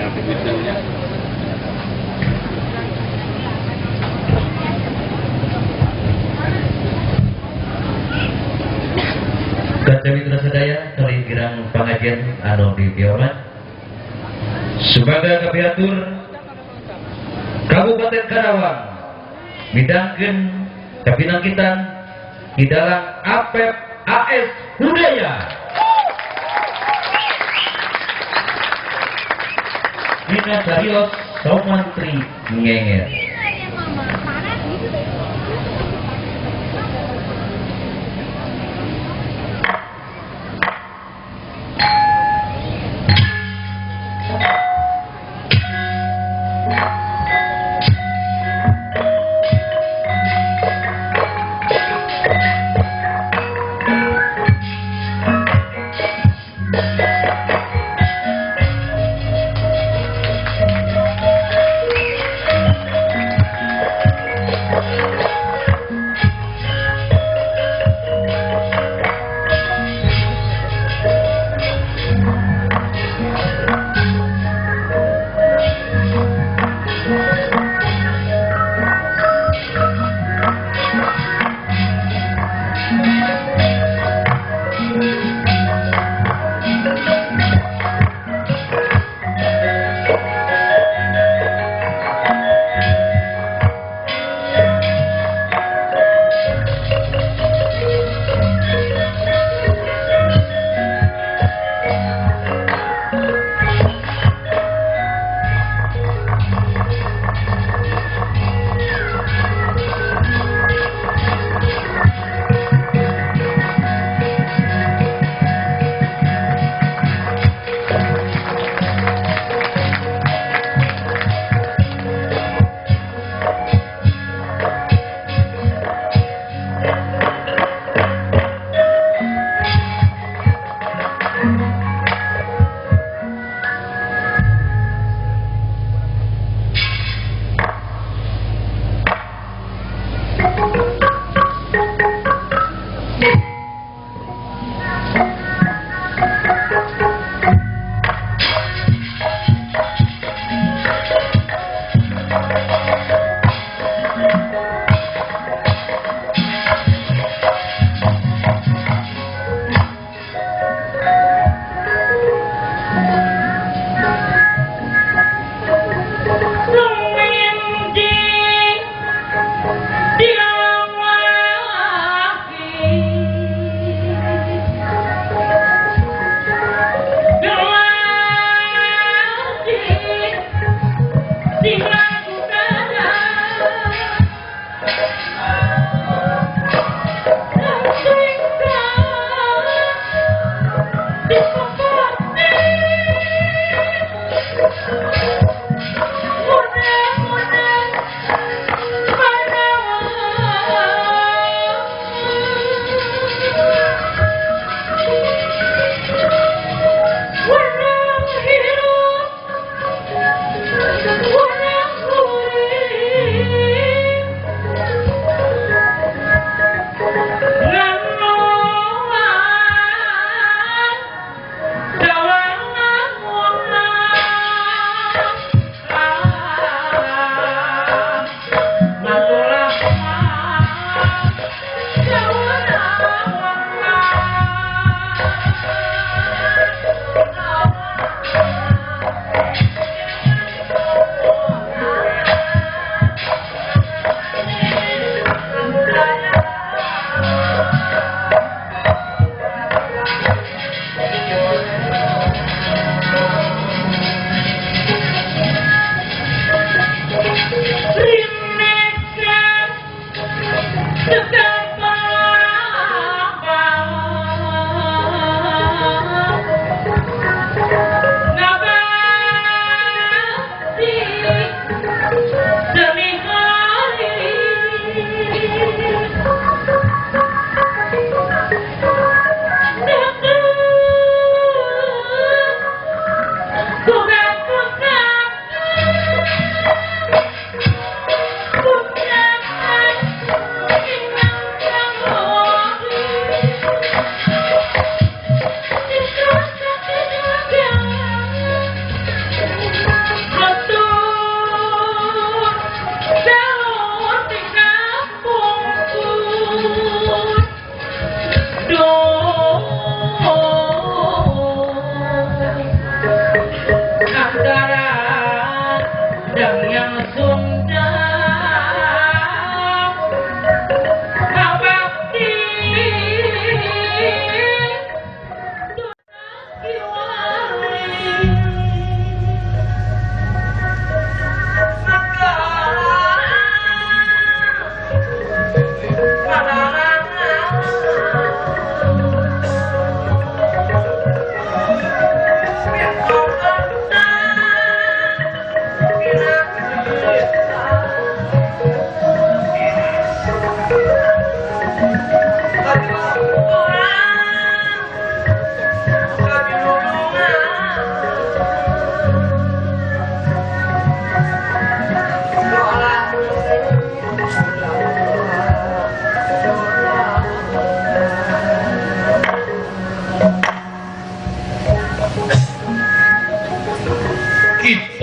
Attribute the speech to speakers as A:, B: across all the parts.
A: Kanca mitra sadaya kali girang pangajian anu di Pioman. Subaga kapihatur Kabupaten Karawang midangkeun kapinangkitan di dalam Apep AS Hudaya. Dina Carios Somantri Ngenger.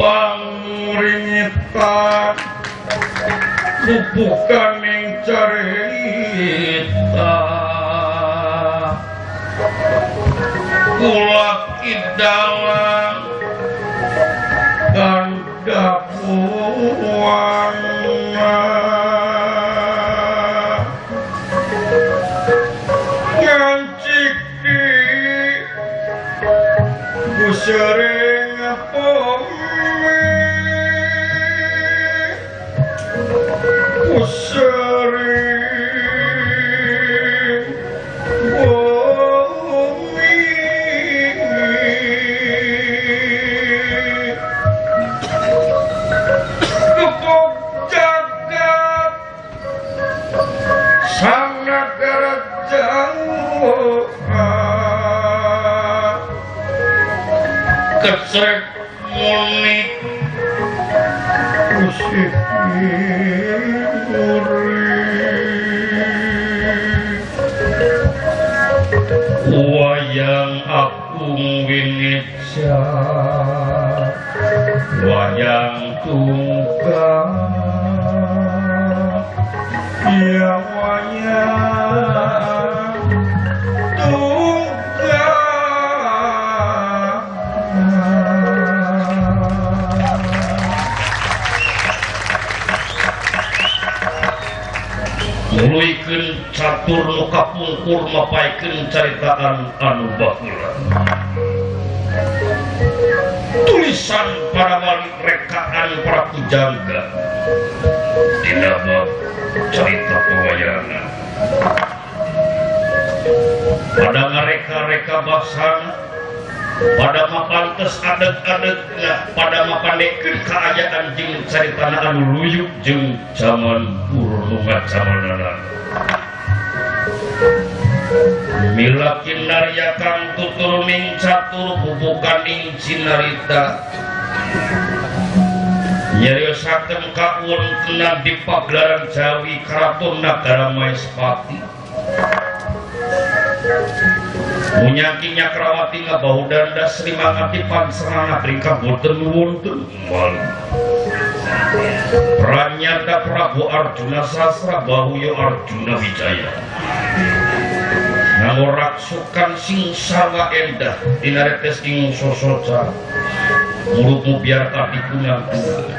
B: Pangringitan bubukaning carita kula kidalang gandhapuwana nganciki busering bumi busering bumi gepok jagat sang nagara jauh kecrek muni usik wayang akung winica wayang tunggal ya wayang tunggal nuluykeun catur nu kapungkur mapaikeun caritaan anu baheula. Tulisan para wali rekaan para pujangga dina bab carita pewayangan. Pada ngareka-reka basana, pada mapantes adeg-adegna, pada mapandekeun kaayaan jeung caritana anu luyuk jeung jaman purna jamanana. Mila kinarya kang tutur ning catur bubukaning cinarita nyariosaken kawontenan di pagelaran Jawi Karaton Nagara Maespati. Munyaki Nyakrawati ngabahudanda Sri Mangati panserana bringka boten wonten mal. Pranyata Prabu Arjuna Sasra Bahuya Arjuna Wijaya. Nganggo raksukan sing sarwa endah dinaretes ing sosoca mulutmu biar kadikunang-kunang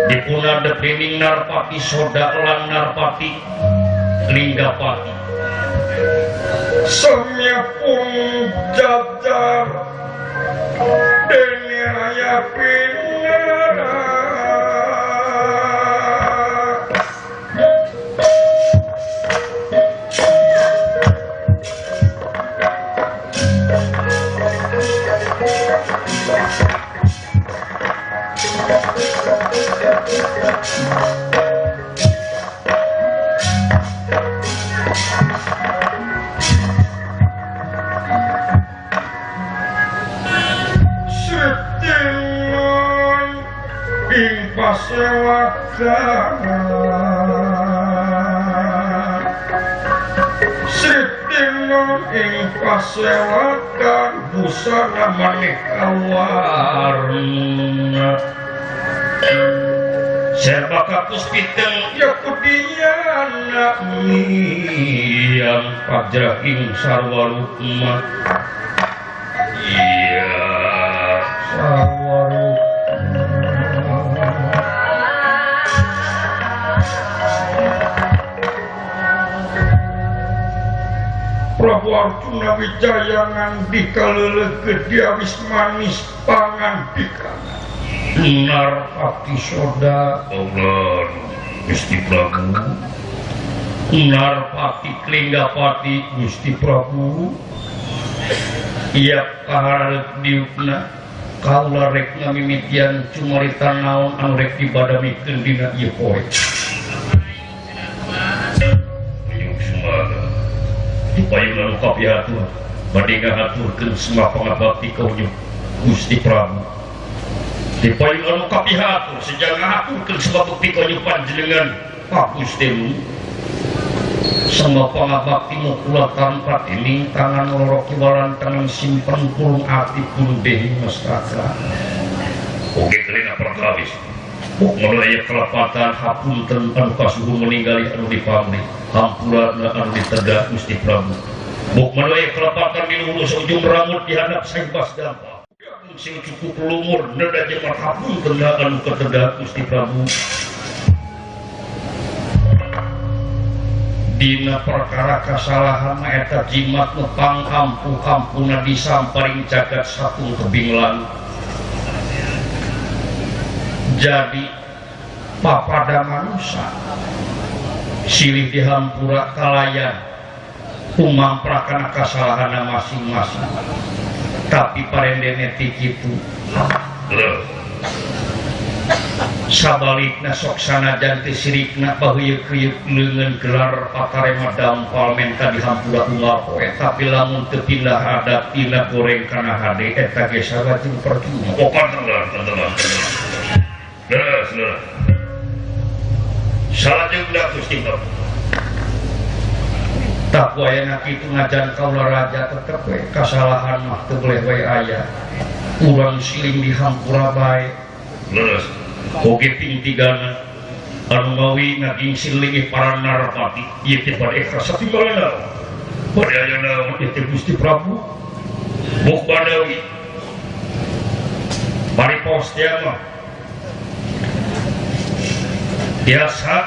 B: dipunadep dening Narpati Soda lan Narpati Linggapati. Semya pun jajar dene raya pinara Setinon ing pasewakan Setinon ing pasewakan busana maneka warna serba kapus piteng ya kudiana miang pajra ing sarwa rukma iya sarwa rukma. Prabu Arjuna Wijaya ngandika lelegeut diawis manis pangandika Narpati Soda Allah Gusti Prabu Narpati Klinggapati Gusti Prabu iya kaharep diukna kaula rek ngamimitian cumarita naon anu rek dibadamikeun dina ieu poe. Ayung sumaga dipayung anu kapihatur bade ngahaturkeun semua pangabakti ka Gusti Prabu. Dipayung anu kapihatur sejak ngahaturkeun sebab bukti ka panjenengan Pak Gusti. Semua pangabakti kula tanpa dening tangan loro kiwalan tangan simpen kurung ati pun dehi mestaka. Oge kelina perkawis. Mok aya kelepatan hapunten anu kasuhun meninggali anu dipamri hampurana anu ditegak Gusti Prabu. Mok aya kelepatan di luhur saujung rambut di handap saibas dampa. Sing cukup lumur neda jeung hapunten anu kategak Gusti Prabu. Dina perkara kasalahan eta jimat nu pangkampu-kampuna disamparing jagat satung tebing langit. Jadi papada manusia silih dihampura kalayan kumamprakana kasalahana masing-masing tapi parendene ti kitu sabalikna sok sanajan teu sirikna baheuyeuh-keuyeuh leungeun gelar patarema dampal menta dihampura unggal poe tapi lamun teu pindah adat tina goreng kana hade eta ge sawajeng percuma. Oh tenang. Leres. Salajengna Gusti Prabu. Tak wayana kitu ngajan kaula raja tetep we kasalahan mah teu boleh wae aya. Urang siling dihampura bae. Leres. Oge ping tigana anu mawi ngagingsir lingih para narpati ieu teh bade ikhlas satimbalana. Bade aya naon ieu teh Gusti Prabu? Bok badawi. Bari pos teh mah biasa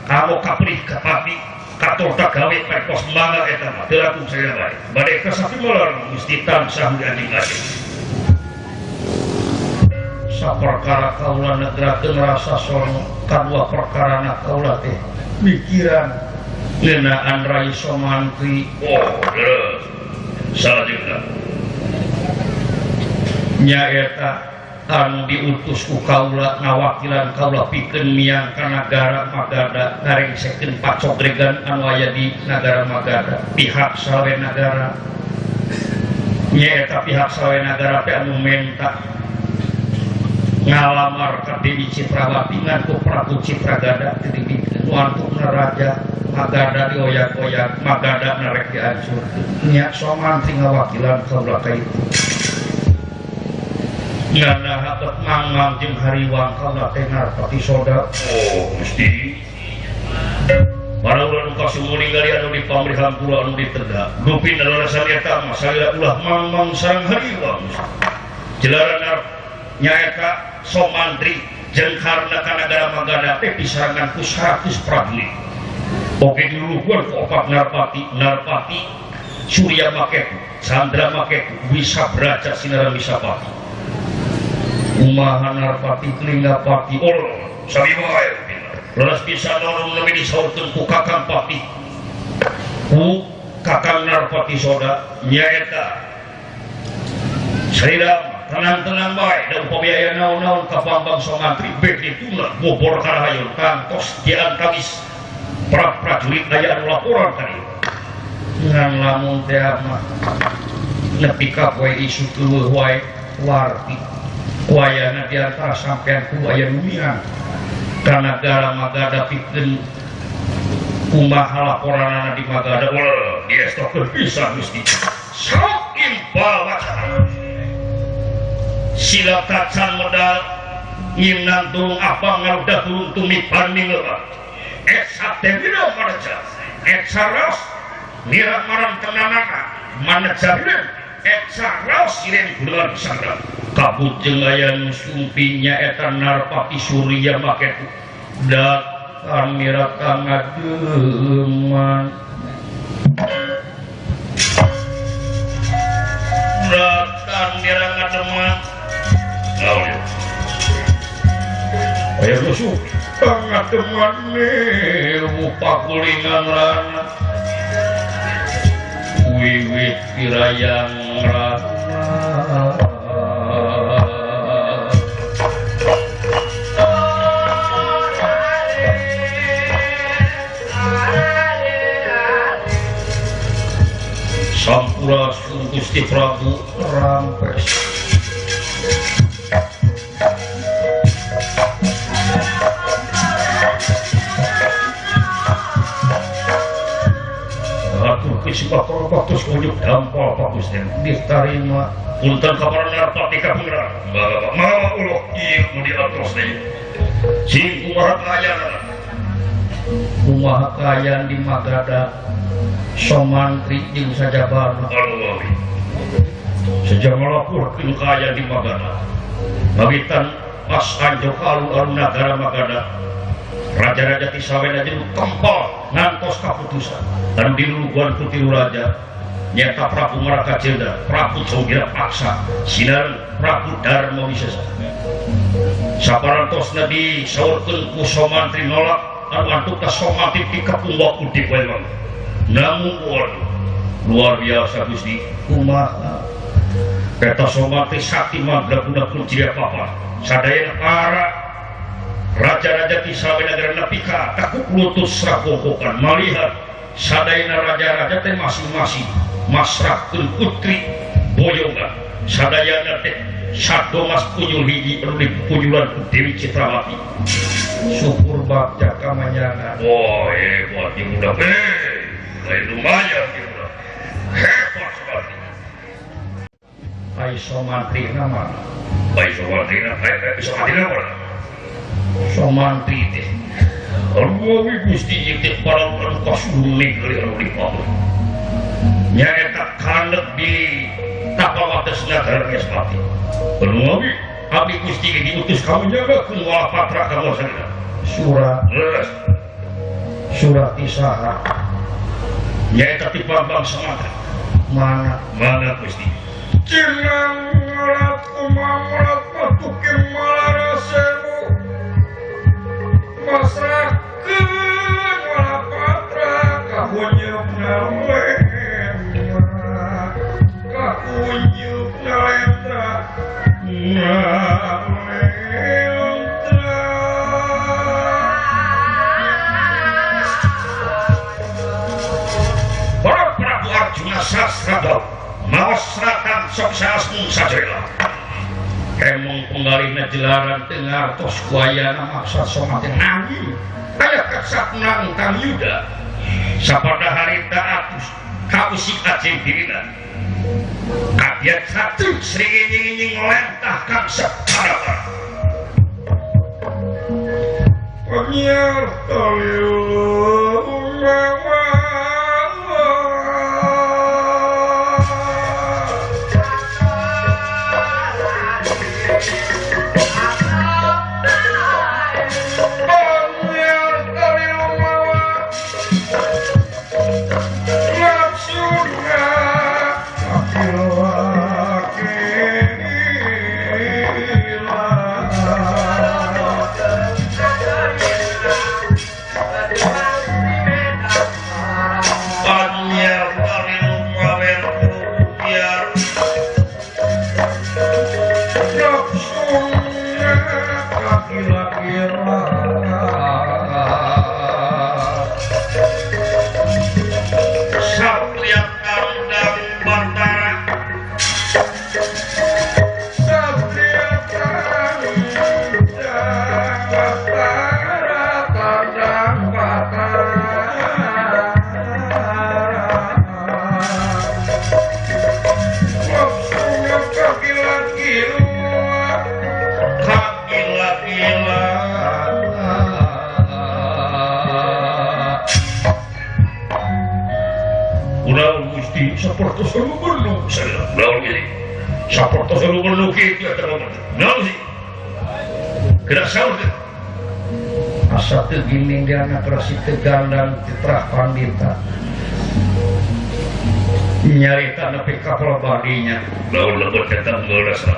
B: kamu kaprih kapati katorta gawe pos mangga eta mah teu laku saya bae bade kasatimbalan Gusti tansah dianjing-anjing saperkara kaula negrakeun rasa sono kadua perkarana kaula teh mikiran ngeunaan Rai Somantri. Oh leres salajengna nyaeta anu diutus ku kaula ngawakilan kaula pikeun miang ka nagara Magadha ngarengsekeun pacogregan anu aya di nagara Magadha pihak sawe nagara nyaeta pihak sawe nagara teh anu menta ngalamar ka Dewi Citrawati ngan ku Prabu Citragada teu dibikeun wantukna raja Magadha dioyak-oyak Magadha narek dihancurkeun nya Somantri ngawakilan kaula ka itu ngana habet mangmang jeung hariwang kaula teh narpati soda. Oh Gusti para urang nu kasuhun ningali anu dipamrih hampura anu ditegak dupi nalarasan eta mah salila ulah mangmang sareng hariwang jelaran nyaeta Somantri jeung karna ka nagara Magadha teh disarangan ku 100 prajurit oge diluluhkeun ku opat narpati narpati Surya Maketu Chandra Maketu Wisa Braja sinaran Wisapati kumaha narpati kelingapati oh sami wae leres pisan norong nepi disaurkeun ku Kakang Pati ku Kakang Narpati Soda nyaeta salila tenang-tenang bae da upami aya naon-naon ka Bambang Somantri bek dituna bobor karahayon kantos diantawis para prajurit aya anu laporan ka dieu ngan lamun teh mah nepi ka poe isuk leuweuh wae warti wayana di antara sampean ku aya nu miang ka nagara Magadha pikeun kumaha laporanana di Magadha ulah diestokeun pisan Gusti sok imbawa sila tacan modal nyinan tulung abang ngarudah tulung tumipan minglebat etsa tewira manaja etsa raos nira maran tenanana manaja hireum etsa raos siren gunelan sanggra kabut jeung aya nu sumpinya eta Narpati Surya Maketu datang nira ngademan datang nira ngademan naon ieu aya nu sumpi ngademan niru pakulingan rana wiwit tirayang rana Sampurasun Gusti Prabu Rampes. Atur sumpah pangabaktos ka dampal Pak Gusti
A: Ditarima
B: punten ka para narpati ka pangeran mangga ulah ieu nu diatos deui sing kumaha kaayaan
A: kumaha kaayaan di Magadha Somantri jeung sajabana
B: anu sejak ngalaporkeun kaayaan di Magadha ngawitan pas anjog alun-alun nagara Magadha raja-raja ti sawena jeung tempel ngantos kaputusan dan diluguan ku tilu raja nyata Prabu Marakajenda Prabu Jonggira Paksa sinareng Prabu Darma Wisesa saparantosna disaurkeun ku Somantri nolak anu antukna Somantri dikepung ku Dipayung namun luar biasa Gusti
A: kumaha
B: eta Somantri sakti mandraguna kunci apa sadayana para raja-raja ti sawe nagara nepi ka takuk lutus rakongkokan malihat sadayana raja-raja teh masing-masing masrahkeun putri boyongan sadayana teh sadomas punyul hiji anu dipunyulan ku Dewi Citrawati
A: syukur bagja kamanyangan
B: wah hebat ieu budak lumayan ieu budak hebat sekali
A: ai Somantri nama
B: ai Somantri ai Somantri nama
A: Somantri teh
B: aduh Gusti ieu teh barang anu kasuhun negeri anu dipamer nyaeta kanek di tapawates nagara Respati anu abdi Gusti diutus ka nyagakeun Walapatra ka Mosana
A: surat
B: leres
A: surat isaha
B: nyaeta ti Bambang Somantri
A: mana
B: mana Gusti
A: cenang ngalat kumangolat patukin malarasemu masrahkeun Walapatra kahunyeup nalendra kahunyeup nalendra nalendra
B: Para Prabu Arjuna Sasrabau maos seratan sok saasmu sajrela
A: emong penggalihna jelaran teu ngartos ku ayana maksa Somantri nanging
B: aya kasaknang Kang Yuda sapada harita atus kausik aceng dirina kabiat satu sringinying lentah kang sakarapan
A: penyiar asa teu ginding diana rasi teu gandang titrah pandita nyarita nepi ka pribadinya
B: lamun lebet eta ngeureusna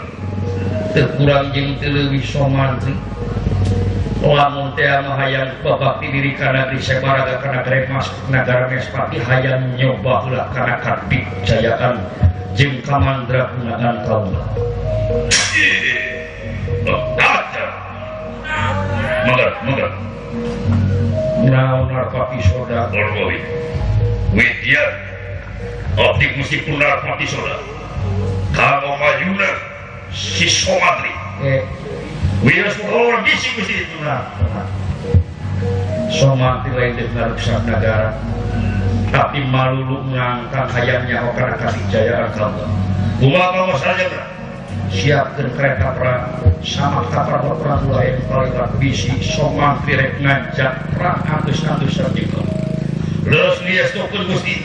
A: teu kurang jeung teu leuwih Somantri lamun teh mah hayang babakti diri kana negeri Sebaraga kana Gremas nagara Mespati hayang nyoba heula kana kabijayaan jeung kamandragunaan kaula
B: mangga
A: naon Narpati Soda
B: Orgowi Widya abdi Gusti pun Narpati Soda kanggo mayuna si Somantri wios pohon bisi Gusti
A: Somantri lain deuk ngaruksak nagara Tapi malulu ngangkang hayang nyaho kana kasijayaan kaula. Kumaha masalahna? Siapkeun kereta perang sama kapal perang lain paliwat bisi somantri rek ngajak perang agus-agus sarjika. Leres niestokeun Gusti.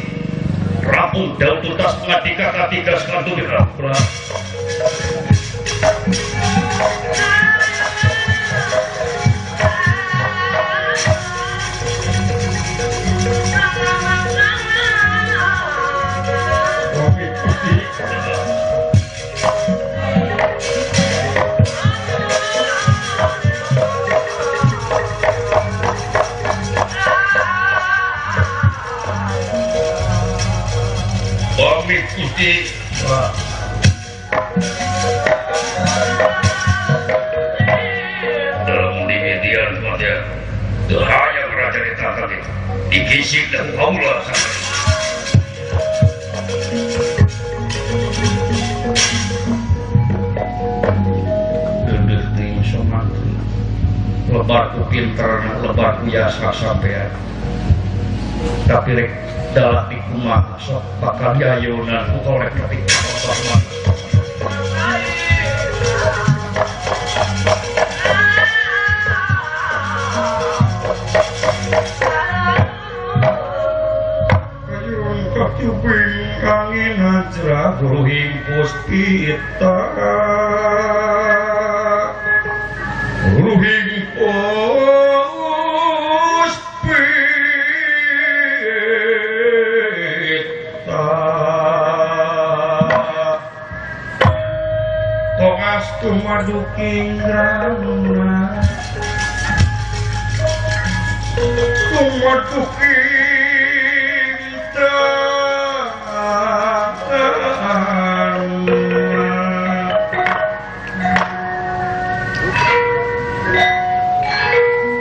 A: Rampung daun tuntas pengatika katika sekantu di perang. Gusti dalam dimidian pada hayang raja ditangkap digisik dan kaula sampai deuh teuing somantri lebar ku pinter lebar ku yasa sampean tapi rek dalah di kumaha sok bakal diayeunan ku kolek tapi kumaha. Kayun kakuping angin hajra ruhing puspita ruhing tumaduking rana tumaduking rana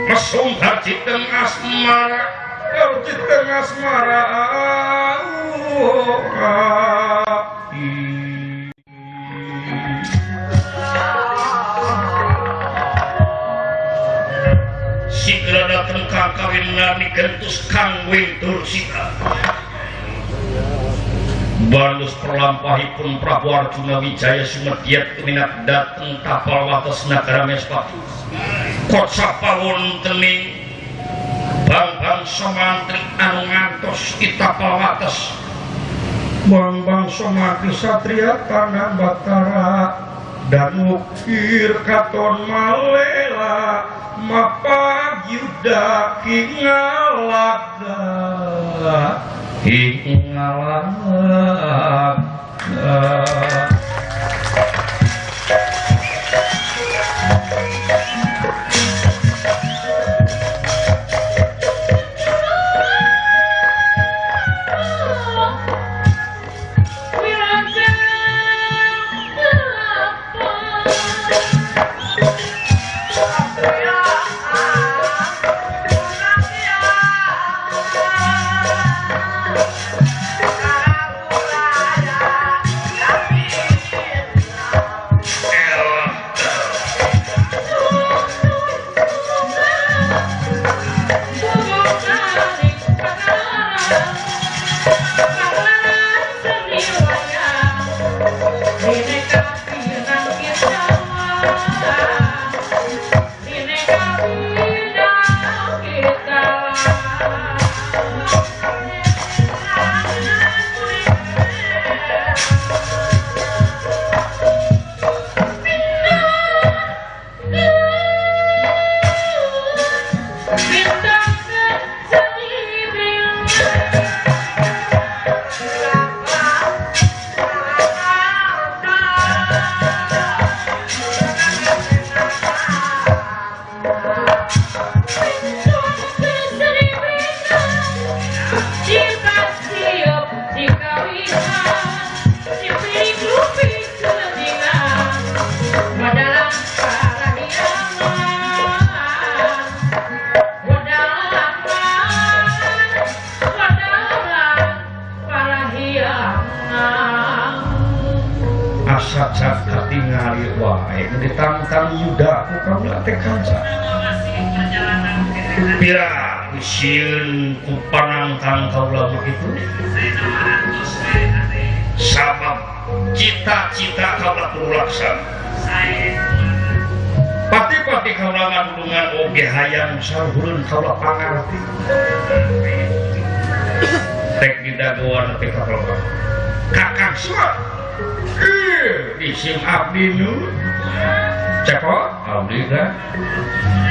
A: mesum harjiteng asmara harjiteng asmara datang kang kawin nami gentus kang wintur sita Bandus perlampahipun Prabu Arjuna Wijaya sumediat tuminat dateng tapal wates nagara Mespati kocap pawontening bang-bang somantri anu ngantos di tapal wates bang-bang somantri satria tanah Batara dan ukir katon malela mapag yuda hingalaga hingalaga. Katingali wae ditangtang yuda ku kaula teh kanca. Pira teu sieun ku panangkang kaula mah kitu. Sabab cita-cita kaula kudu laksana. Pati-pati kaula ngadulungan oge hayang saluhureun kaula pangarti. Rek didagoan teh ka kaula. Kakang Suma. Isim abdi nu. Cepot abdi teh.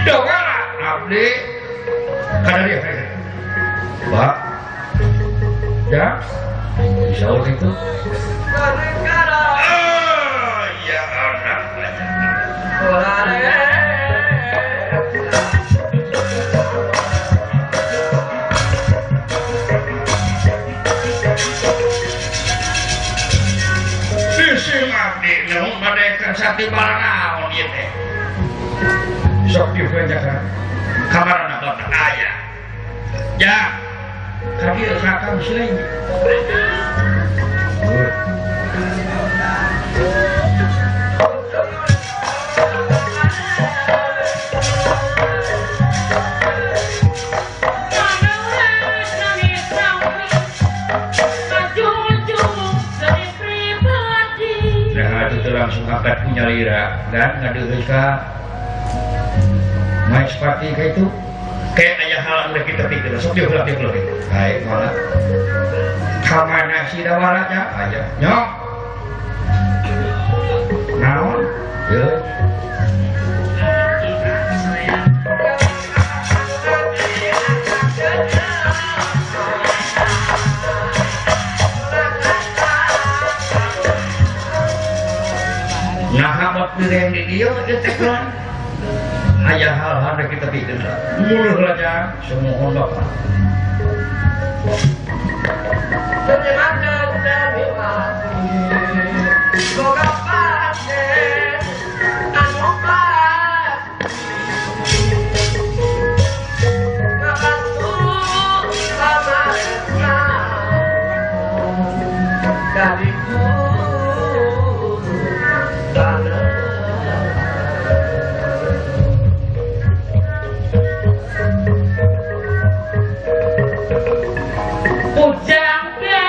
A: Dawara abdi. Kada dia kada. Pak. Ya. Bisa itu. Ah, ya anak. Isim abdi nu bade sati barang naon ieu teh. Sok dieukeun kamarana bapak aya. Ya. Ka dieu kakang silain. Nah, itu langsung angkat punya lira dan ngadeukeuh ka Maespati ka itu kayak aya hal anu kita pikir sok dieu heula dieu heula. Baik malah. Ka mana si Dawara nya aya nyok. Naon? Yeuh. Nah, abot direng di dieu deui teh kulan. Aya hal-hal rek kita pikir lah. Muluh lah semohon bapak.
C: Pujangga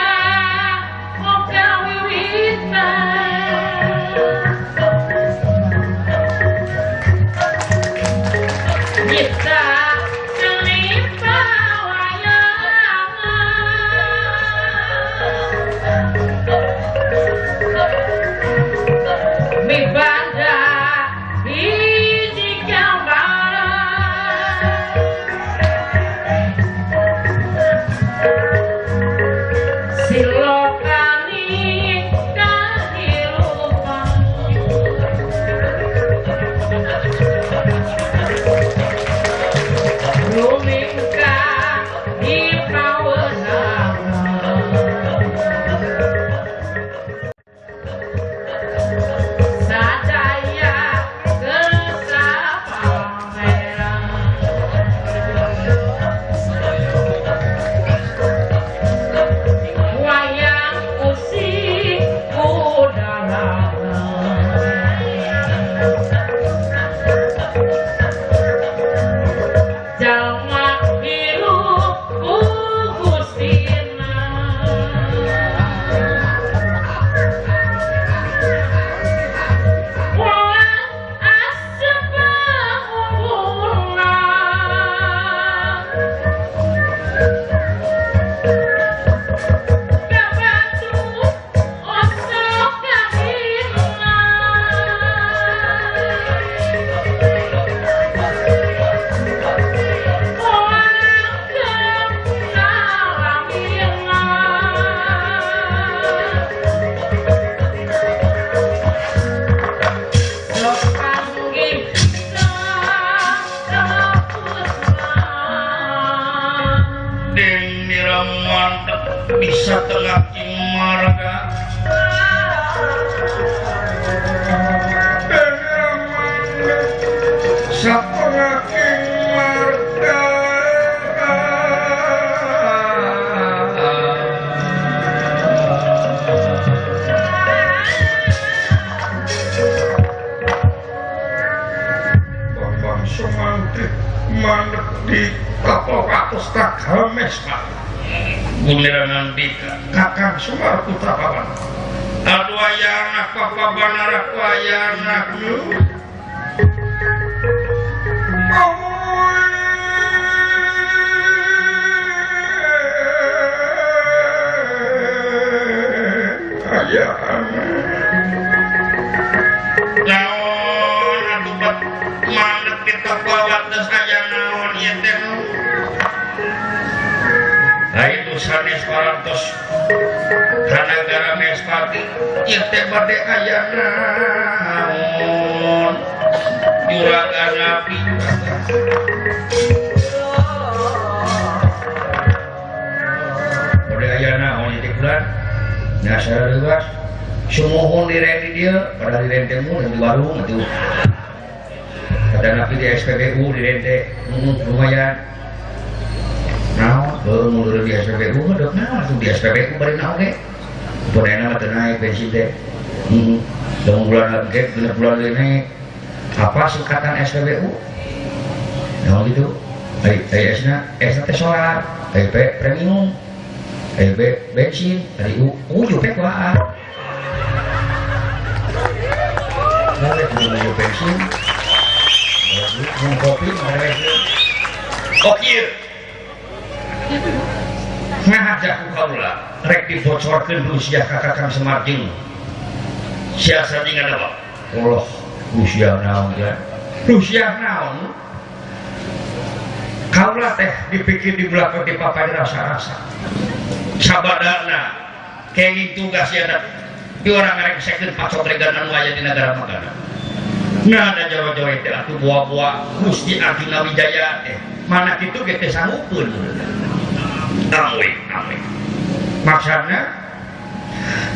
A: Nagara Mespati Gunerangan Dika Kakang Semar Putra Paban. Aduh aya anak Papa Banara ku aya anak aya anak naon atuh bet mandek di toko wates aya naon ieu teh. Ayo sanes parantos kana Mespati ieu teh bade aya naon juragan api bade aya naon ieu teh bulan nya sareuwas sumuhun direnti dieu padahal dirente mun di warung atuh kadang api di SPBU dirente lumayan naon heuh mundur di SPBU mah dek naon atuh di SPBU bari naon ge pun enak mah teu naik bensin teh lamun bulan ge genep bulan deui naik apa singkatan SPBU naon gitu ai S-na S teh solar ai P premium ai B bensin ai U U jupe kumaha boleh kudu bensin minum kopi mana bensin oh ieu ngahajak ku kaula rek dibocorkeun Rusia ka Kakang Semar jeung sia sandingan apa Allah Rusia naon ya Rusia naon kaula teh dipikir di belakang di papan rasa-rasa sabadana kenging tugas ya di orang ngarengsekeun pacobregan anu aya di nagara Magana nah da jawa-jawa teh atuh buah-buah Gusti Arjuna Wijaya teh mana kitu ge teh sanggupeun amwe amwe maksudna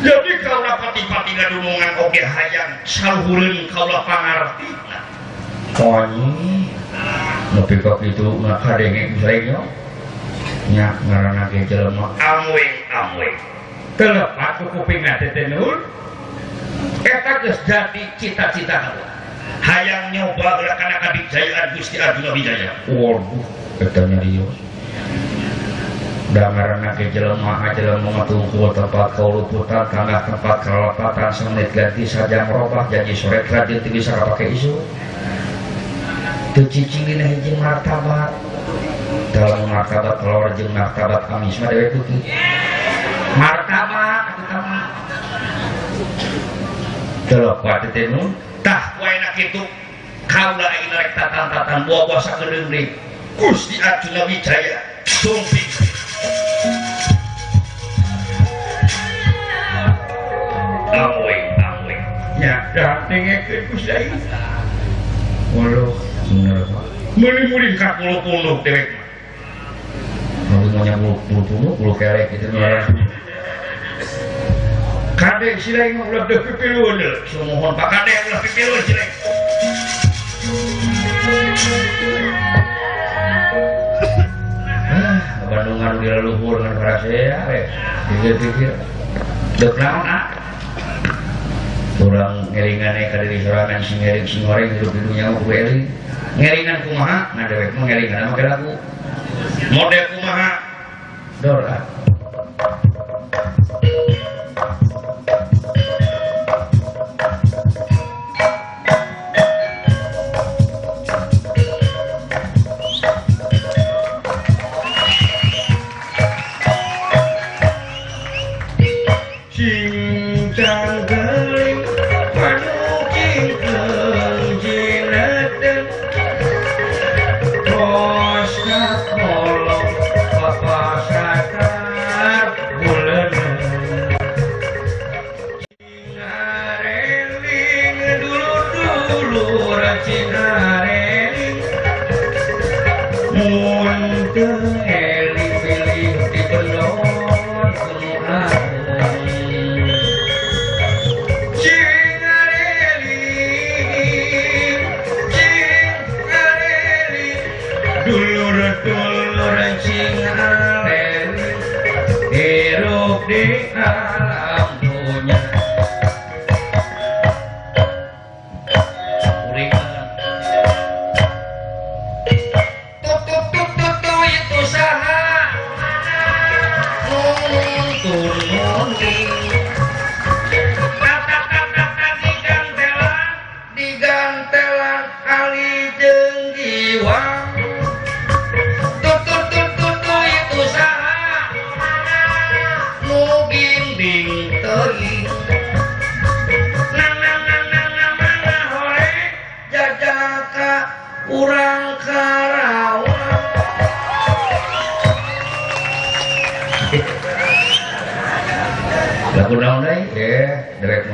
A: jadi kaula pati-pati ngadunungan oge hayang saluhureun kaula pangartina konyi nepi ka kitu ngakadenge ku nya ngaranna ge jelema amwe amwe telepat ku kupingna teh teh nun eta geus jadi cita-cita kaula hayang nyoba geura kana kadijayaan Gusti Arjuna Wijaya waduh eta nyarios da ngaranna ge jelema jelema tungkul tempat kauluputan tangga tempat kalalapatan samenit ganti sajam robah janji sore rajin teu bisa kapake isu teu cicing dina hiji martabat dalam martabat telor jeung martabat amis mah dewek beuki martabat atuh mah telepat teh nun tah waena kitu kaula ayeuna rek tatan-tatan buah-buah sakedeung deui Gusti Arjuna Wijaya sumping amwe amwe nya dah dengekeun Gusti aing waduh bener Pak meuli-meuli ka puluh-puluh dewek mah meuli mah puluh-puluh puluh kerek kitu mah kade sila mah ulah deuk pipilueun sumuhun Pak kade ulah pipilueun sila Bandungan di leluhur ngan parasea we pikir-pikir deuk naon ah urang ngeringane ka diri sorangan sing ngering sing goreng hidup di dunya mah kudu eling ngeringan kumaha nah dewek mah ngeringan make lagu model kumaha dor ah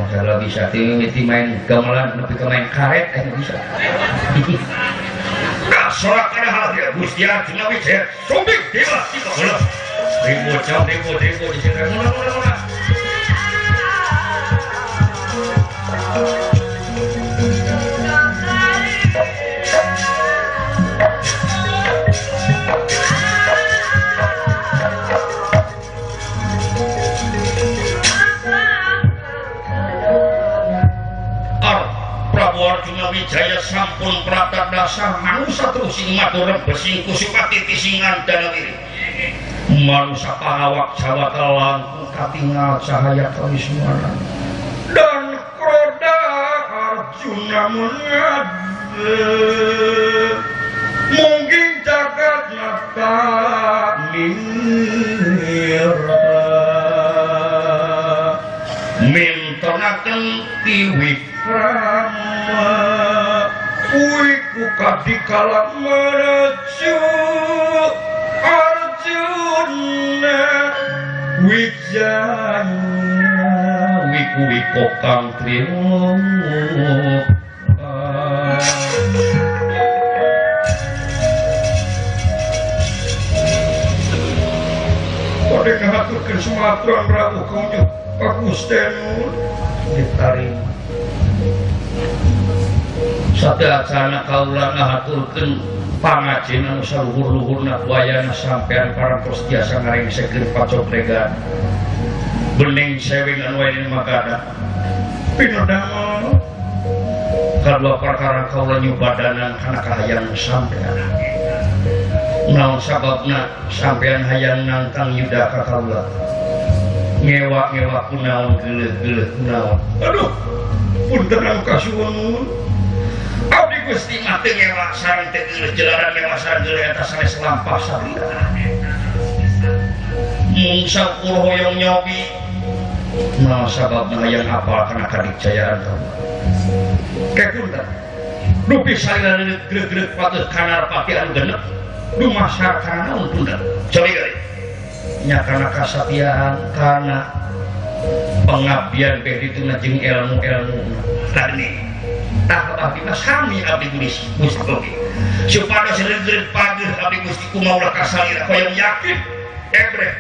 A: Masalah bisa ti main gamelan nepi ka main karet aya bisa.
B: Kasorak kana hal dia Gusti Arjuna Wijaya sumping dewa tiba heula. Ribut jauh ribut ribut di sini mula mula mula. Arjuna Wijaya sampun pratap dasar manusa terus sing matur besing kusupati tisingan danawiri.
A: Manusa pangawak Jawata langkung katingal cahaya kawismanan dan kroda Arjuna mengade mungkin jagat nyata nira
B: mintonaken
A: tiwikrama wiku kadikala mereju Arjuna Wijaya wiku wiko kang triloka. Kode ngahaturkeun sumaturan rawuh kaunjuk Pagustenun ditarima. Sateuacanna kaula ngahaturkeun pangajina anu saluhur-luhurna wayana sampean parantos tiasa ngarengsekeun pacobregan. Bening sewing anu aya dina Magadha. Pinodamel kadua perkara kaula nyubadanan kana kahayang sampean. Naon sababna sampean hayang nangtang yuda ka kaula? Ngewa-ngewa kunaon geuleuh-geuleuh kunaon.
B: Aduh, punten anu kasuwun. Abdi Gusti mah teu ngewa sareng teu geuleuh jelaran ngewa sareng geuleuh eta sanes lampah salira.
A: Mung saukur hoyong nyobi. Naon sababna hayang apal kana kadikjayaan kaula? Kepunten. Dupi salira geuleuh-geuleuh pateuh kanar pati anu genep. Dumasar kana naon punten?
B: Cobi deui.
A: Nya kana kasatiaan kana pengabdian beh dituna jeung ilmu-ilmu
B: tadi tah abdi mah sami abdi Gusti Gusti oge supados reugreug pageuh abdi Gusti kumaha ulah kasalira hoyong yakin ebreh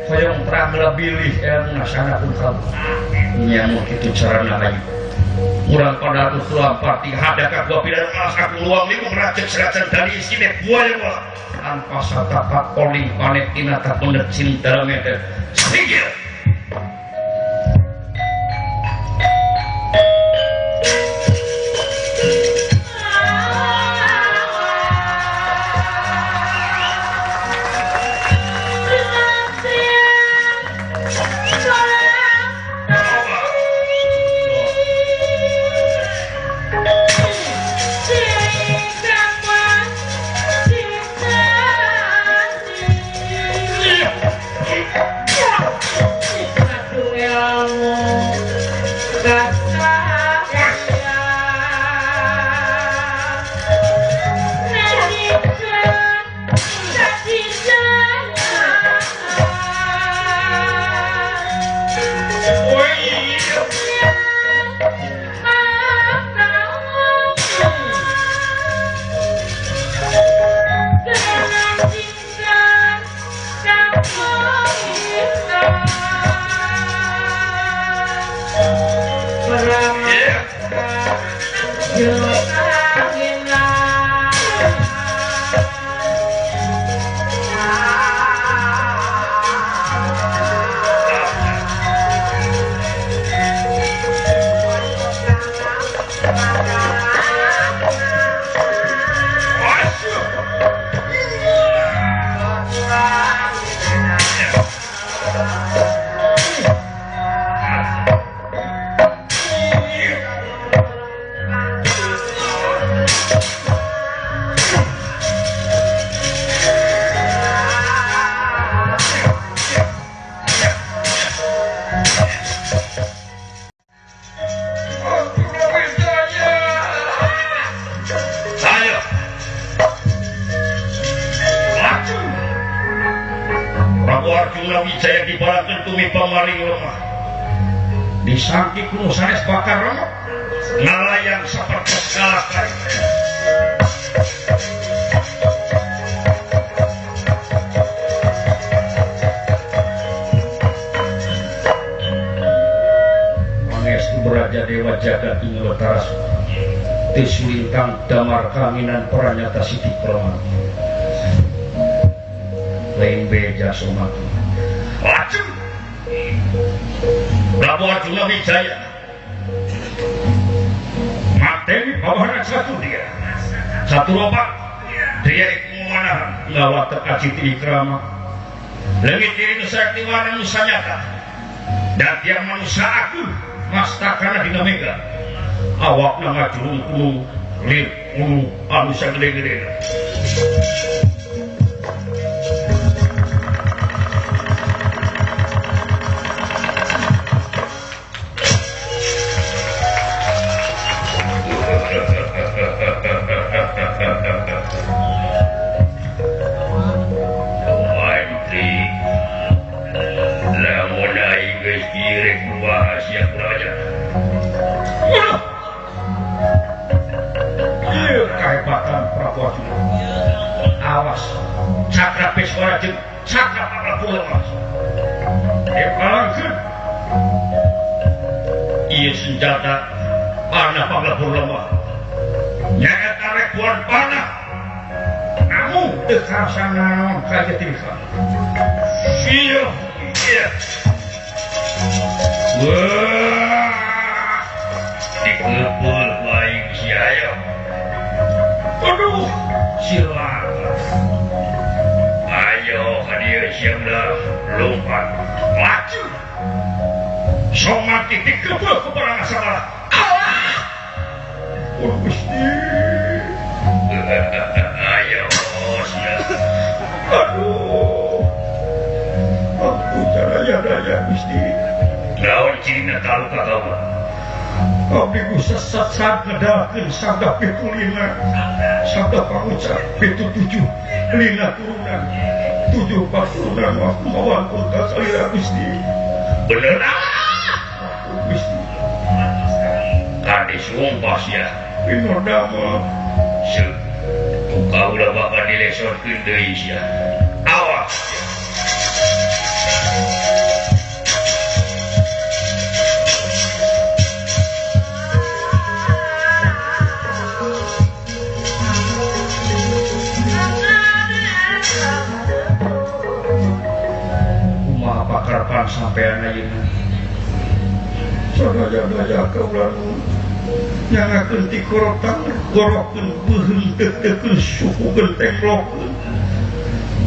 A: hoyong terang bilih ilmu sana pun kamu nya mun kitu carana hayu urang pada usulan parti
B: hadaka gua pidan alas aku luang liku meracek seracan dari isine buaya mola
A: tanpa satapak poling panet tina tapendet cinta meter
B: singgir.
A: Disangki ku nu sanes bakar remok ngalayang sapertos kalakai. Pangestu Braja Dewa jagat ing Wetara teu sulintang damar kanginan pranyata Siti Prama. Lain beja somatu. Lajeng Prabu Arjuna Wijaya mateni bawahan satu dia satu ropak dia iku mana ngawatek aciti ikrama leungit diri nu sakti warna nu sanyata dan tiang manusia aku mastakana dina mega awakna ngajurung kuno lir kuno anu sagede-gede. Awas cakra peswara jeung cakra Prabu lemas. Epalangkeun ieu senjata panah Panglebur lemah. Nyaeta rekuan panah. Namun teu karasa naon ka ieu tingkah. Ieu ieu. Wah. Dikeupul baik si ayo. Aduh, silakan. Ayo hadir sianglah lompat maju. Somati dikebul ku perang salah. Allah. Oh Gusti. Ayo siang. Aduh. Aku daya-daya Gusti. Lawan cirina taluka kamu. Abdi ku sesat ngedalkeun sabda pitulina sabda pangucap pitu tujuh lina turunan tujuh paturunan aku mawan kunta salira Gusti. Bener ah aku Gusti kade sumpah sia pinodama seu ku kaula bakal dilesorkeun deui sia awas sia. Pakarpan sampean ayeuna sadaya-daya kaula nyangakeun ti korotang gorokeun beuheung teuteukeun suku gentenglokeun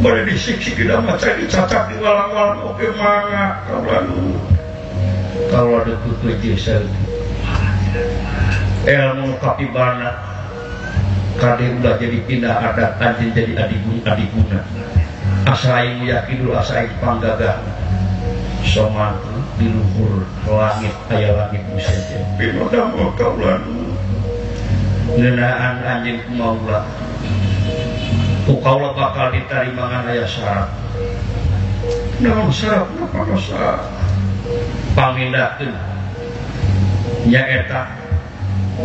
A: bade disiksik dina maca dicacap di walang-walang oge mangga kaula kaula deukeut jeung saeutik ilmu kapibana kade ulah jadi pindah adat anjeun jadi adiguna asa aing yakin dulu asa aing panggagah somantu di luhur langit aya langit musejen pinodama kaula ngeunaan anjeun kumaula ku kaula bakal ditarima ngan aya syarat naon syaratna panosa pamindahkeun nyaeta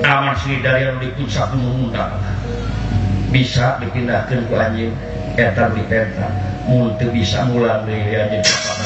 A: Taman Sri Darian di puncak Gunung Mundang bisa dipindahkeun ku anjeun eta dipenta mun teu bisa mulang deui anjeun ka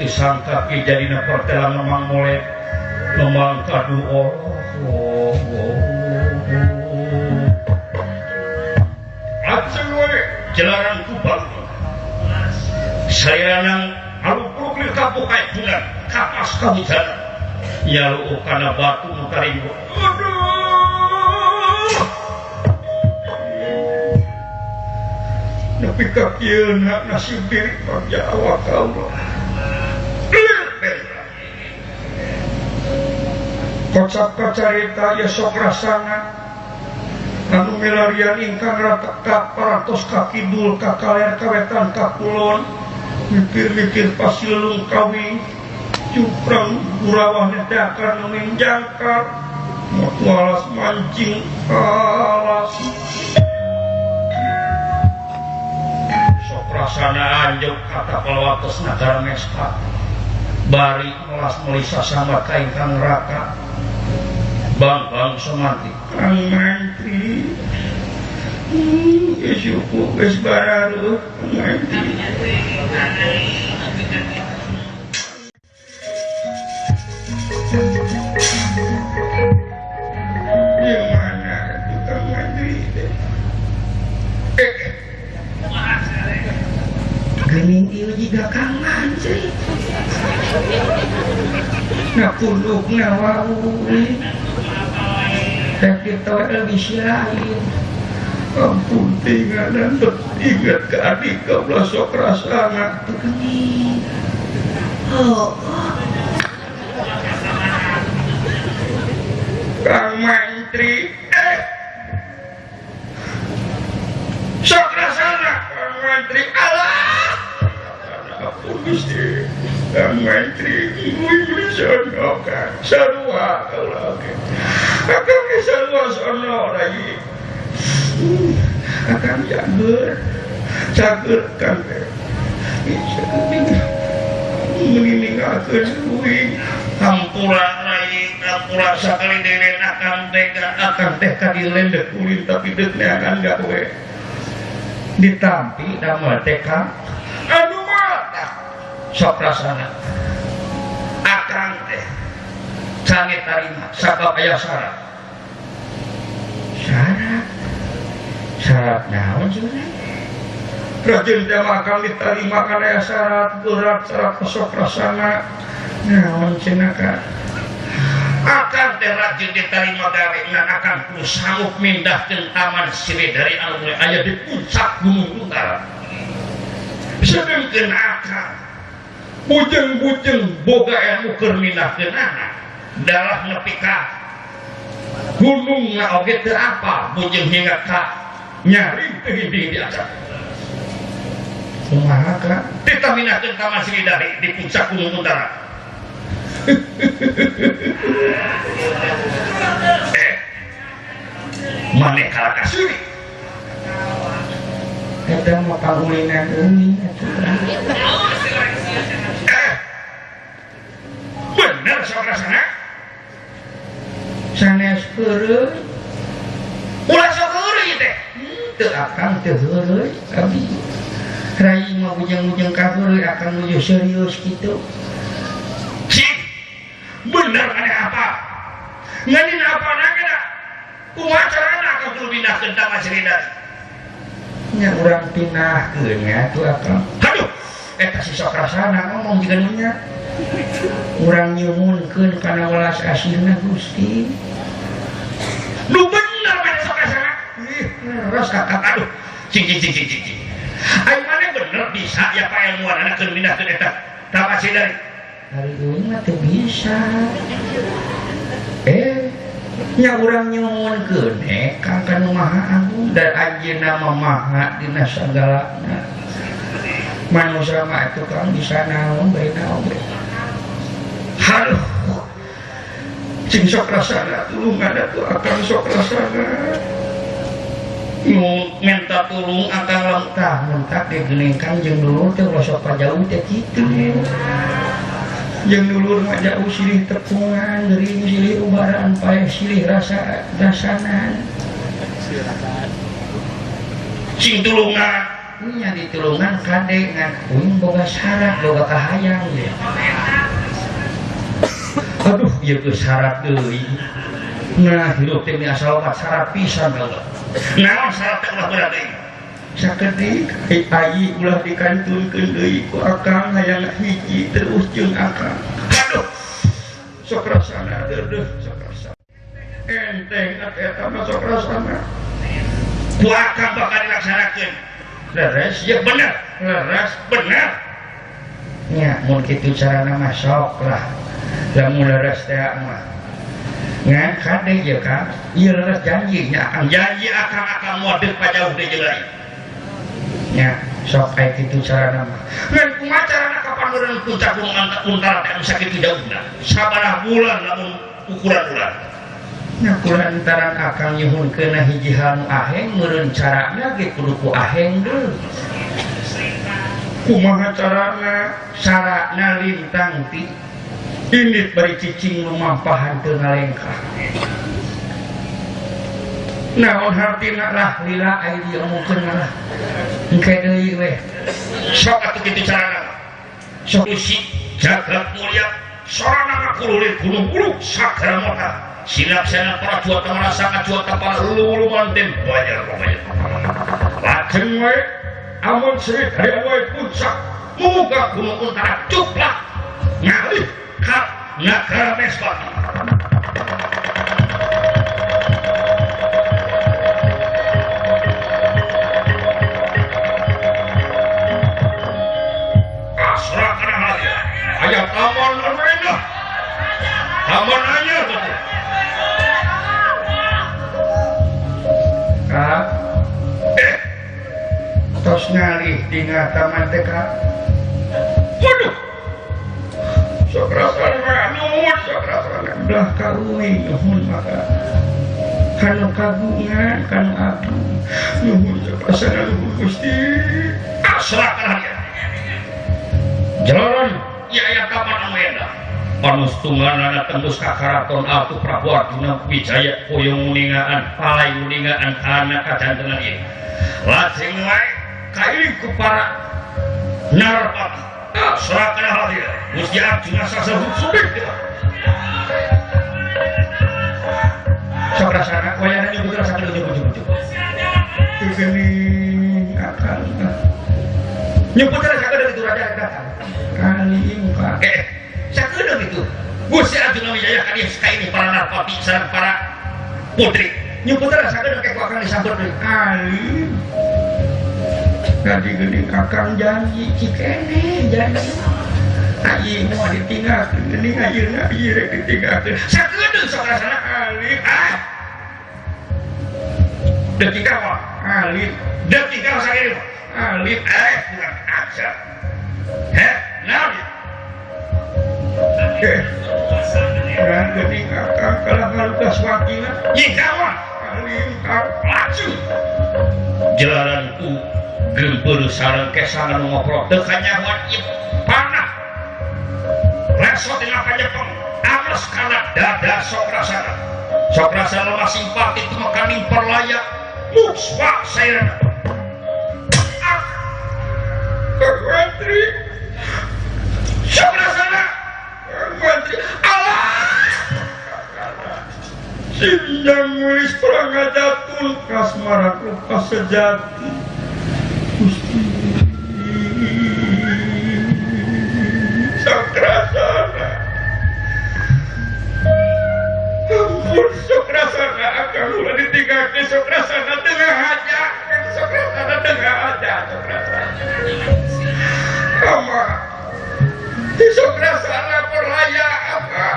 A: sangka ki jadina pertelan memang mulai memang kadu oh aceng we jelaran kubang sayanang aluk-aluk lir kapuk kayak bulan kapas kahujanan nyalu kana batu nu karinggo aduh Nepi ka kieu nasib diri bagja awak kaula. Kocap kacarita ya sok rasana anu milarian ingkang rata ka parantos ka kidul ka kaler ka wetan ka kulon mikir-mikir pasilung kawing cuprang burawah nedakan nuning jangkar motu alas mancing alas sok rasana anjuk kata palawates nagara Mespa bari melas melisa sama ka ingkang raka Bang Sumantri Kang Mantri geus syukur geus bararuh Kang Mantri. Di mana tuh Kang Mantri teh? Geuning ieu jiga Kang Mantri. Nah pundukna wau. Teh kita lebih lain. Ampun tinggal dan ingat ke adik kaulah sok rasana. Oh. Kang Mantri, sok rasana Kang Mantri, alah. Ampun Gusti, Kang Mantri, ibu sono kan, sarua kaulah oke. Akang ge sarua sono lagi. Akang cager, cager kang teh. Meninggalkeun kuing. Hampura rai, hampura sakali dewe akang teh ka dilendek ulin tapi deuk neangan gawe. Ditampi damel teh kang. Aduh mata. Sok rasana. Akang teh sange tarima sabab aya syarat. Syarat. Syarat naon cenah? Rajin teh akang ditarima kana syarat berat syarat sok rasana. Naon cenah ka? Akang teh rajin ditarima gawe ngan akang kudu sanggup mindahkeun Taman Siwedari anu aya di puncak Gunung Utara. Sedengkeun akang bujeng-bujeng boga ilmu keur mindahkeun anak dalah nepi ka gunung na oge teu apa bujeng hingga ka nyari teu hinding di atas. Kumaha ka? Tita mindahkeun Taman Siwedari di puncak Gunung Utara. Maneh kalah kasuri. Eta mah pangulinan umi atuh. Bener sok rasana? Sanes heureuy. Ulah sok heureuy teh. Teu akang teu heureuy abdi. Rai mah bujang-bujang ka heureuy akang nuju serius kitu. Cik, bener maneh apa? Nganin apa nagana? Kumaha carana akang kudu pindahkeun Taman Siwedari? Nya urang pindahkeun nya atuh akang. Aduh, eta si sok rasana ngomong jiga nu nya. Urang nyuhunkeun kana welas asihna Gusti. Nu bener maneh sok rasana? Ih, leres akang. Aduh, cing cing cing cing cing. Ai maneh bener bisa ya paelmuanana keur mindahkeun eta Taman Siwedari? Ari euy mah teu bisa. Nya urang nyuhunkeun kang ka nu Maha Agung dan anjeunna mah maha dina sagalana. Manusia mah atuh kang bisa naon bae naon bae. Haduh. Cing sok rasana tulungan atuh akang sok rasana. Nu minta tulung akang lamun tah mentak ge geuning kang jeung dulur teh ulah sok pajauh teh kitu. Jeung dulur mah jauh silih tepungan, geuring silih ubaran, paeh silih rasa rasanan. Cing tulungan, nya ditulungan kade ngan kuing boga syarat, boga kahayang ge. Aduh, ieu geus syarat deui. Nah, hirup teh asal obat syarat pisan bae. Naon syarat teh ulah berat deui? Sakedik ayi ulah dikantunkeun deui ku akang hayang hiji terus jeung akang. Aduh. Sok rasana deudeuh sok rasana. Enteng atuh eta mah sok rasana. Ku akang bakal dilaksanakeun. Leres ya bener. Leres bener. Nya mun kitu carana mah sok lah. Lamun leres teh mah. Ngan kade ieu Kang, ieu leres janji nya akang janji akang akang modeg pajauh deui jeung lain. Nya sok aya kitu carana mah. Ngan kumaha carana kapan meureun puncak gunung Untara teh anu sakitu jauhna? Sabaraha bulan lamun ukuran urang. Nya kulantaran akang nyuhunkeun hiji hal nu aheng meureun carana ge kudu ku aheng deui. Kumaha carana? Sarana lintang ti indit bari cicing lumampahan teu ngalengkah. Naon hartina lah lila ai diomongkeun lah. Engke deui weh. Sok atuh kitu carana. Sok usi jagat mulya sorana ngakululir gunung-gunung sagara mota. Silap-silap para juata merasa juata para lulu manten banyak banyak. Lajeng we amun sri dari wae puncak muga gunung Untara cuplak ngalih ka nagara Mespati. Asra kana halya aya taman anu endah. Taman anyar betul. Kak, tos ngalih dina taman teh Kak. Waduh. Sok rasana nuhun, sok rasana belah ka uing nuhun maka. Kanu kagungan, kanu agung. Nuhun sok rasana nuhun Gusti. Asra kana dia. Jalanan ieu aya taman anu endah. Anu setungganana tembus ka karaton Atu Prabu Arjuna Wijaya koyong nguningaan palai nguningaan kana kajantenan ieu. Lajeng wae kairing ku para narapati. Asra kana hal ieu. Gusti Arjuna sasahut subik. Sok rasana wayahna nyebut rasa nyebut nyebut. Geuning akal. Nyebut rasa dari itu raja datang. Kali muka. Sakedeung itu. Gusti Arjuna Wijaya ka dieu sakaini para narapati sareng para putri. Nyebut rasa sakedeung ke ku akang disambut deui. Alim. Tadi geuning akang janji cikene janji. Ayi moal ditinggalkeun geuning ayeuna ieu rek ditinggalkeun. Sakedeung sok rasana alim. Ah. Deuk tinggal mah alim. Deuk tinggal sakedeung alim. Kurang ajar. Heh, naon ieu? Orang geuning akang kalah ngalukas wakina. Nyingkawa alim laju. Jalanan ku gempeur sareng kesangan ngoprok teu kanyahoan ieu panah. Lesot dina panyepeng amles kana dada sok rasana. Sok rasana lemah simpati tumekaning perlaya mukswa sairana. Mantri sok rasana mantri Allah sinjang mulis prangajatun kasmara rupa sejati Gusti sok rasana ampun sok rasana akang ulah ditinggalkeun sok rasana tengah aja sok rasana tengah aja sok rasana ama sok rasana perlaya apa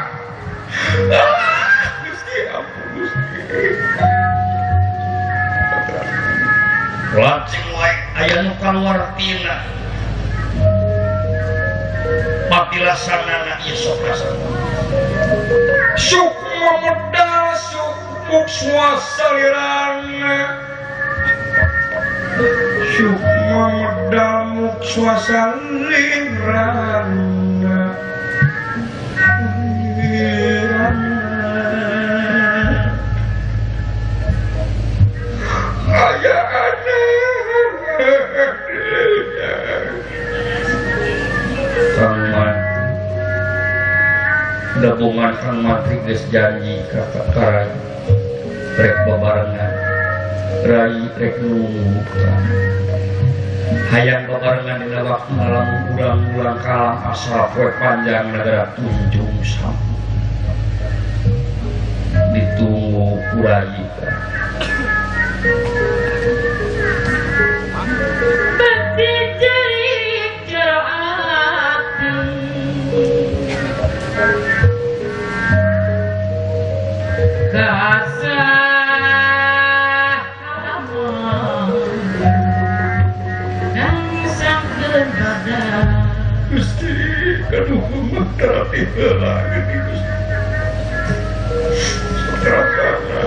A: Gusti ampun Gusti lajeng wae aya nu kaluar tina patilasanana ieu sok rasana sukma medal sukmuk suasalirana sukma medal muk suasalirana aya Kang Mantri gabungan Kang Mantri geus janji ka Rai rek babarengan Rai rek nunggu hayang babarengan dina waktu malam urang-urang kalam asal poe panjang nagara Tunjung Sampu ditunggu ku Rai. Gusti kaduhung mah terapi heula geuning Gusti. Sakratana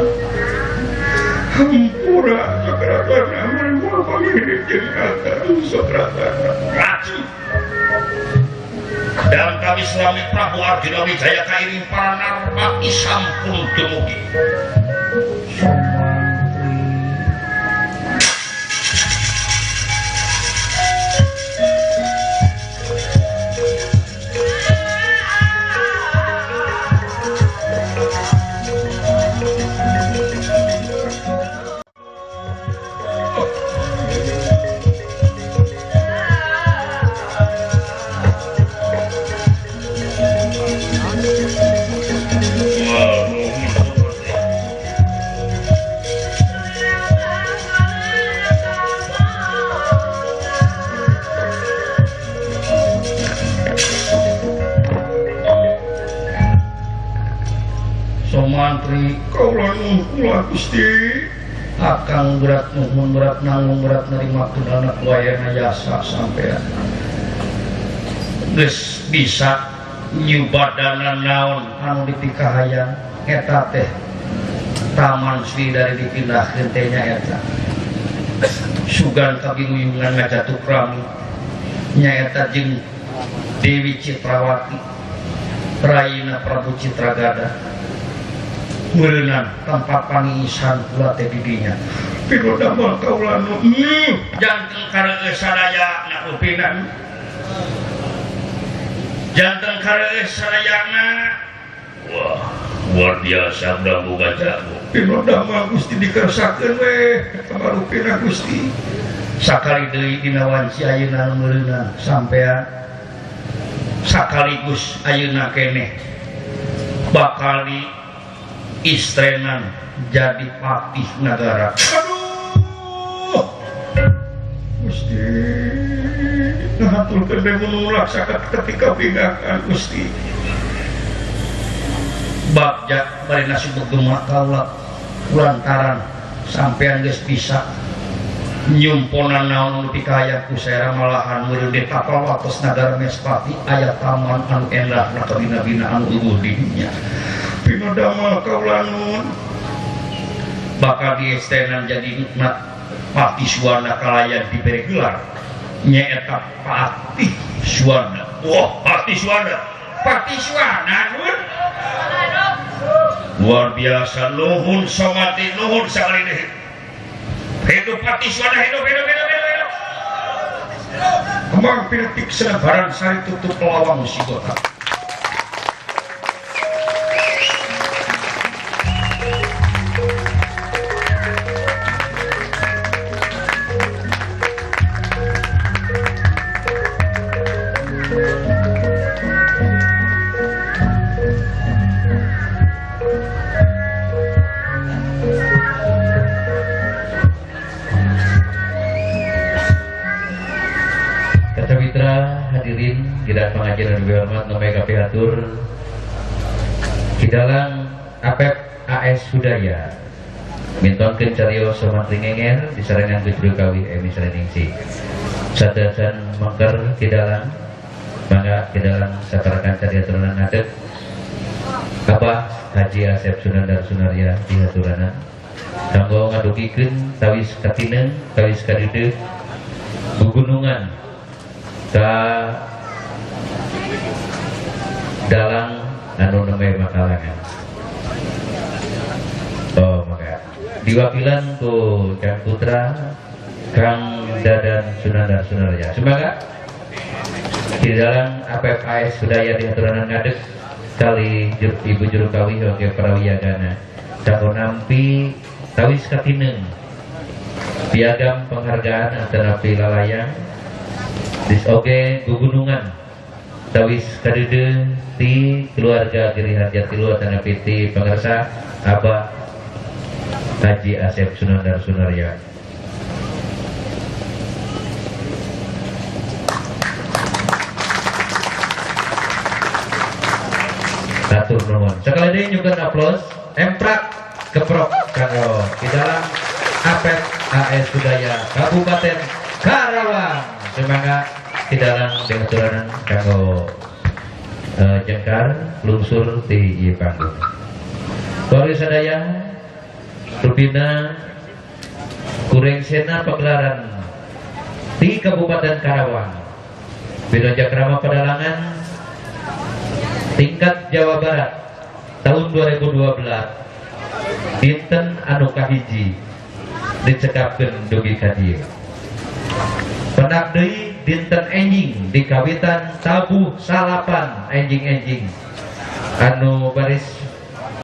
A: hampura sakratana mun pangiring jeung akang sakratana. Racu. Dalam kami selami Prabu Arjuna Wijaya kairing para narpati sampun dumugi. Somantri kaula nuhun kula Gusti akang berat nuhun berat nanggung berat nerimakeun anak wayana jasa sampean geus bisa nyubadana naon anu dipikahayang eta teh Taman Sri dari dipindahkeun teh nya eta sugan kabinguyungan ngajatuh rami nyaeta jeung Dewi Citrawati Raina Prabu Citragada meureunan tempat pangisan kula teh didinya pinodamal kaula nu janten kareueus sadayana rupina janten kareueus sadayana. Wah luar biasa urang boga jago pinodamal Gusti dikersakeun we eta rupina Gusti sakali deui dina wanci ayeuna meureunan sampean sakaligus ayeuna keneh bakal di istrenan jadi patih nagara. Aduh Gusti ngahaturkeun deui mun sakat ketika bingakan Gusti bagja bari nasib gema kaula lantaran sampean geus bisa nyumponan naon nu pikahayang ku saera malahan meureun di tapal wates nagara Mespati aya taman anu endah na kabina-bina anu eueuh di dunya pinodamal kaula nun bakal diestenan jadi Patih Suwana kalayan diberi gelar nyaeta Patih Suwana. Wah Patih Suwana, Patih Suwana nun luar biasa nuhun somati nuhun sakali deui. Hidup Patih Suwana, hidup hidup hidup hidup. Kembang pinetik senebaran sari tutup lawang sigota.
C: Hadirin gidan pengajian dan hormat nomor kapihatur Kidalang Apep AS Hudaya mintonkeun cariyos Somantri ngenger disarengan ku juru kawih Emi Sareningsih sadasan mengker Kidalang mangga Kidalang saparakan cariaturan ngadeg Abah Haji Asep Sunandar Sunarya dihaturanan kanggo ngadugikeun tawis katineng tawis kadeudeuh gugunungan ka dalang anu nembe makalangan. Oh maka diwakilan ku Kang Putra Kang Dadan Sunandar Sunarya. Semoga di dalam APFAS Budaya dihaturanan ngadeg kali ibu juru kawih oge prawiyagana kanggo nampi tawis katineng piagam penghargaan atanapi lalayang disoge gugunungan tawis kadeudeuh ti keluarga Giri Harja Tilu atanapi ti pangersa Abah Haji Asep Sunandar Sunarya. Hatur nuhun. Sekali deui nyungkeun aplaus, emprak keprok kanggo Ki Dalang Apep AS Budaya Kabupaten Karawang. Semangat Ki Dalang diaturanan kanggo jengkar lungsur di ieu panggung. Warga sadaya, rupina kurengsena pagelaran di Kabupaten Karawang Binoja Krama Pedalangan tingkat Jawa Barat tahun 2012 dinten anu kahiji dicekapkeun dugi ka dieu. Pendak deui dinten enjing di kawitan tabuh salapan enjing-enjing anu baris.